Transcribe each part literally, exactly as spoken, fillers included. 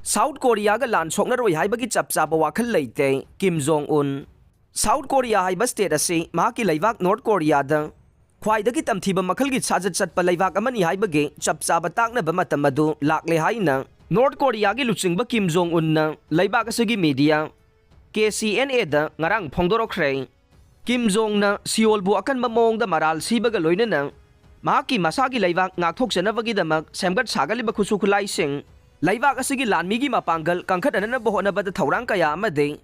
South ꯀꯣꯔꯤꯌꯥꯒ ꯂꯥꯟ ꯁꯣꯛꯅꯔꯣꯏ ꯍꯥꯏꯕꯒꯤ ꯆꯞ ꯆꯥꯕ ꯋꯥꯈꯜ ꯂꯩꯇꯦ꯫ ꯀꯤꯝ ꯖꯣꯡ ꯎꯟ꯫ ꯁꯥꯎꯠ ꯀꯣꯔꯤꯌꯥ ꯍꯥꯏꯕ ꯁ꯭ꯇꯦꯠ ꯑꯁꯤ ꯃꯍꯥꯛꯀꯤ ꯂꯩꯕꯥꯛ ꯅꯣꯔꯠ ꯀꯣꯔꯤꯌꯥꯗ ꯈ꯭ꯋꯥꯏꯗꯒꯤ ꯇꯝꯊꯤꯕ ꯃꯈꯜꯒꯤ ꯁꯥꯖꯠ ꯆꯠꯄ ꯂꯩꯕꯥꯛ ꯑꯃꯅꯤ ꯍꯥꯏꯕꯒꯤ ꯆꯞ ꯆꯥꯕ ꯇꯥꯛꯅꯕ ꯃꯇꯝ ꯑꯗꯨ ꯂꯥꯛꯂꯦ ꯍꯥꯏꯅ ꯅꯣꯔꯠ ꯀꯣꯔꯤꯌꯥꯒꯤ ꯂꯨꯆꯤꯡꯕ ꯀꯤꯝ ꯖꯣꯡ ꯎꯟꯅ ꯂꯩꯕꯥꯛ ꯑꯁꯤꯒꯤ ꯃꯤꯗꯤꯌꯥ ꯀꯦ ꯁꯤ ꯑꯦꯟ ꯑꯦꯗ ꯉꯔꯥꯡ ꯐꯣꯡꯗꯣꯔꯛꯈ꯭ꯔꯦ꯫ ꯀꯤꯝ ꯖꯣꯡꯅ ꯁꯤꯑꯣꯜꯕꯨ ꯑꯀꯟꯕ ꯃꯑꯣꯡꯗ ꯃꯔꯥꯜ ꯁꯤꯕꯒ ꯂꯣꯏꯅꯅ ꯃꯍꯥꯛꯀꯤ ꯃꯁꯥꯒꯤ ꯂꯩꯕꯥꯛ ꯉꯥꯛꯊꯣꯛꯆꯅꯕꯒꯤꯗꯃꯛ ꯁꯦꯝꯒꯠ ꯁꯥꯒꯠꯂꯤꯕ ꯈꯨꯠꯁꯨ ꯈꯨꯠꯂꯥꯏꯁꯤꯡ, ꯂꯩꯕꯥꯛ ꯑꯁꯤꯒꯤ ꯂꯥꯟꯃꯤꯒꯤ ꯃꯄꯥꯡꯒꯜ ꯀꯟꯈꯠꯅꯅꯕ ꯍꯣꯠꯅꯕꯗ ꯊꯧꯔꯥꯡ ꯀꯌꯥ ꯑꯃꯗꯤ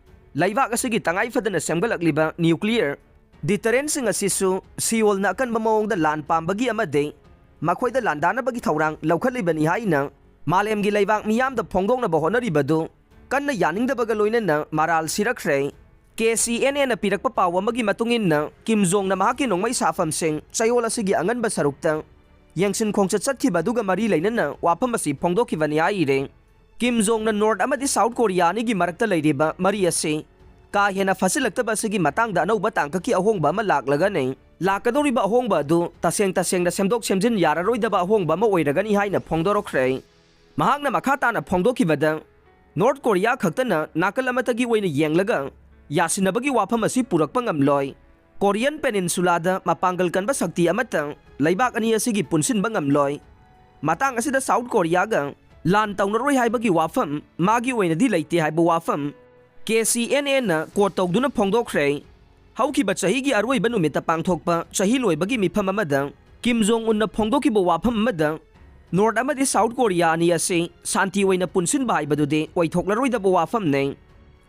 ꯂꯩꯕꯥꯛ ꯑꯁꯤꯒꯤ ꯇꯉꯥꯏ ꯐꯗꯅ ꯁꯦꯝꯒꯠꯂꯛꯂꯤꯕ ꯅ꯭ꯌꯨꯀ꯭ꯂꯤꯌꯔ ꯗꯤꯇꯔꯦꯟꯁꯤꯡ ꯑꯁꯤꯁꯨ ꯁꯤꯑꯣꯜꯅ ꯑꯀꯟꯕ ꯃꯑꯣꯡꯗ ꯂꯥꯟ ꯄꯥꯝꯕꯒꯤ ꯑꯃꯗꯤ ꯃꯈꯣꯏꯗ ꯂꯥꯟꯗꯥꯅꯕꯒꯤ ꯊꯧꯔꯥꯡ ꯂꯧꯈꯠꯂꯤꯕꯅꯤ ꯍꯥꯏꯅ ꯃꯥꯂꯦꯝꯒꯤ ꯂꯩꯕꯥꯛ ꯃꯤꯌꯥꯝꯗ ꯐꯣꯡꯗꯣꯛꯅꯕ ꯍꯣꯠꯅꯔꯤꯕꯗꯨ ꯀꯟꯅ ꯌꯥꯅꯤꯡꯗꯕꯒ ꯂꯣꯏꯅꯅ ꯃꯔꯥꯜ ꯁꯤꯔꯛꯈ꯭ꯔꯦ꯫ ꯀꯦ ꯁꯤ ꯑꯦꯟ ꯑꯦꯅ ꯄꯤꯔꯛꯄ ꯄꯥꯎ ꯑꯃꯒꯤ ꯃꯇꯨꯡ ꯏꯟꯅ, ꯀꯤꯝ ꯖꯣꯡꯅ ꯃꯍꯥꯛꯀꯤ ꯅꯣꯡꯃꯩ ꯁꯥꯐꯝꯁꯤꯡ ꯆꯌꯣꯜ ꯑꯁꯤꯒꯤ ꯑꯉꯟꯕ ꯁꯔꯨꯛꯇ ꯌꯦꯡꯁꯤꯟ ꯈꯣꯡꯆꯠ ꯆꯠꯈꯤꯕ ꯑꯗꯨꯒ ꯃꯔꯤ ꯂꯩꯅꯅ ꯋꯥꯐꯝ ꯑꯁꯤ ꯐꯣꯡꯗꯣꯛꯈꯤꯕꯅꯤ ꯍꯥꯏꯔꯦ꯫ ꯀꯤꯝ ꯖꯣꯡꯅ ꯅꯣꯔꯠ ꯑꯃꯗꯤ ꯁꯥꯎꯠ ꯀꯣꯔꯤꯌꯥ ꯑꯅꯤꯒꯤ ꯃꯔꯛꯇ ꯂꯩꯔꯤꯕ ꯃꯔꯤ ꯑꯁꯤ ꯀꯥ ꯍꯦꯟꯅ ꯐꯠꯁꯤꯜꯂꯛꯇꯕ ꯑꯁꯤꯒꯤ ꯃꯇꯥꯡꯗ ꯑꯅꯧꯕ ꯇꯥꯡꯀꯛꯀꯤ ꯑꯍꯣꯡꯕ ꯑꯃ ꯂꯥꯛꯂꯒꯅꯤ꯫ ꯂꯥꯛꯀꯗꯧꯔꯤꯕ ꯑꯍꯣꯡꯕ ꯑꯗꯨ ꯇꯁꯦꯡ ꯇꯁꯦꯡꯅ ꯁꯦꯝꯗꯣꯛ ꯁꯦꯝꯖꯤꯟ ꯌꯥꯔꯔꯣꯏꯗꯕ ꯑꯍꯣꯡꯕ ꯑꯃ ꯑꯣꯏꯔꯒꯅꯤ ꯍꯥꯏꯅ ꯐꯣꯡꯗꯣꯔꯛꯈ꯭ꯔꯦ꯫ ꯃꯍꯥꯛꯅ ꯃꯈꯥ ꯇꯥꯅ ꯐꯣꯡꯗꯣꯛꯈꯤꯕꯗ, ꯅꯣꯔꯠ ꯀꯣꯔꯤꯌꯥ ꯈꯛꯇꯅ ꯅꯥꯀꯜ ꯑꯃꯠꯇꯒꯤ ꯑꯣꯏꯅ ꯌꯦꯡꯂꯒ ꯌꯥꯁꯤꯟꯅꯕꯒꯤ ꯋꯥꯐꯝ ꯑꯁꯤ ꯄꯨꯔꯛꯄ ꯉꯝꯂꯣꯏ꯫ ꯀꯣꯔꯤꯌꯟ ꯄꯦꯅꯤꯟꯁꯨꯂꯥꯗ ꯃꯄꯥꯡꯒꯜ ꯀꯟꯕ ꯁꯛꯇꯤ ꯑꯃꯠꯇ ꯂꯩꯕꯥꯛ ꯑꯅꯤ ꯑꯁꯤꯒꯤ ꯄꯨꯟꯁꯤꯟꯕ ꯉꯝꯂꯣꯏ꯫ ꯃꯇꯥꯡ ꯑꯁꯤꯗ ꯁꯥꯎꯠ ꯀꯣꯔꯤꯌꯥꯒ ꯂꯥꯟ ꯇꯧꯅꯔꯣꯏ ꯍꯥꯏꯕꯒꯤ ꯋꯥꯐꯝ ꯃꯥꯒꯤ ꯑꯣꯏꯅꯗꯤ ꯂꯩꯇꯦ ꯍꯥꯏꯕ ꯋꯥꯐꯝ ꯀꯦ ꯁꯤ ꯑꯦꯟ ꯑꯦꯟꯅ ꯀꯣꯠ ꯇꯧꯗꯨꯅ ꯐꯣꯡꯗꯣꯛꯈ꯭ꯔꯦ꯫ ꯍꯧꯈꯤꯕ ꯆꯍꯤꯒꯤ ꯑꯔꯣꯏꯕ ꯅꯨꯃꯤꯠꯇ ꯄꯥꯡꯊꯣꯛꯄ ꯆꯍꯤ ꯂꯣꯏꯕꯒꯤ ꯃꯤꯐꯝ ꯑꯃꯗ ꯀꯤꯝ ꯖꯣꯡ ꯎꯟꯅ ꯐꯣꯡꯗꯣꯛꯈꯤꯕ ꯋꯥꯐꯝ ꯑꯃꯗ, ꯅꯣꯔꯠ ꯑꯃꯗꯤ ꯁꯥꯎꯠ ꯀꯣꯔꯤꯌꯥ ꯑꯅꯤ ꯑꯁꯤ ꯁꯥꯟꯇꯤ ꯑꯣꯏꯅ ꯄꯨꯟꯁꯤꯟꯕ ꯍꯥꯏꯕꯗꯨꯗꯤ ꯑꯣꯏꯊꯣꯛꯂꯔꯣꯏꯗꯕ ꯋꯥꯐꯝꯅꯤ꯫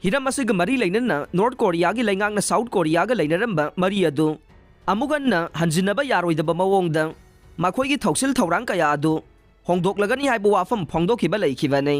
ꯍꯤꯔꯝ ꯑꯁꯤꯒ ꯃꯔꯤ ꯂꯩꯅꯅ ꯅꯣꯔꯠ ꯀꯣꯔꯤꯌꯥꯒꯤ ꯂꯩꯉꯥꯛꯅ ꯁꯥꯎꯠ ꯀꯣꯔꯤꯌꯥꯒ ꯂꯩꯅꯔꯝꯕ ꯃꯔꯤ ꯑꯗꯨ ꯑꯃꯨꯛ ꯍꯟꯅ ꯍꯟꯖꯤꯟꯅꯕ ꯌꯥꯔꯣꯏꯗꯕ ꯃꯑꯣꯡꯗ ꯃꯈꯣꯏꯒꯤ ꯊꯧꯁꯤꯜ ꯊꯧꯔꯥꯡ ꯀꯌꯥ ꯑꯗꯨ ꯍꯣꯡꯗꯣꯛꯂꯒꯅꯤ ꯍꯥꯏꯕ ꯋꯥꯐꯝ ꯐꯣꯡꯗꯣꯛꯈꯤꯕ ꯂꯩꯈꯤꯕꯅꯤ꯫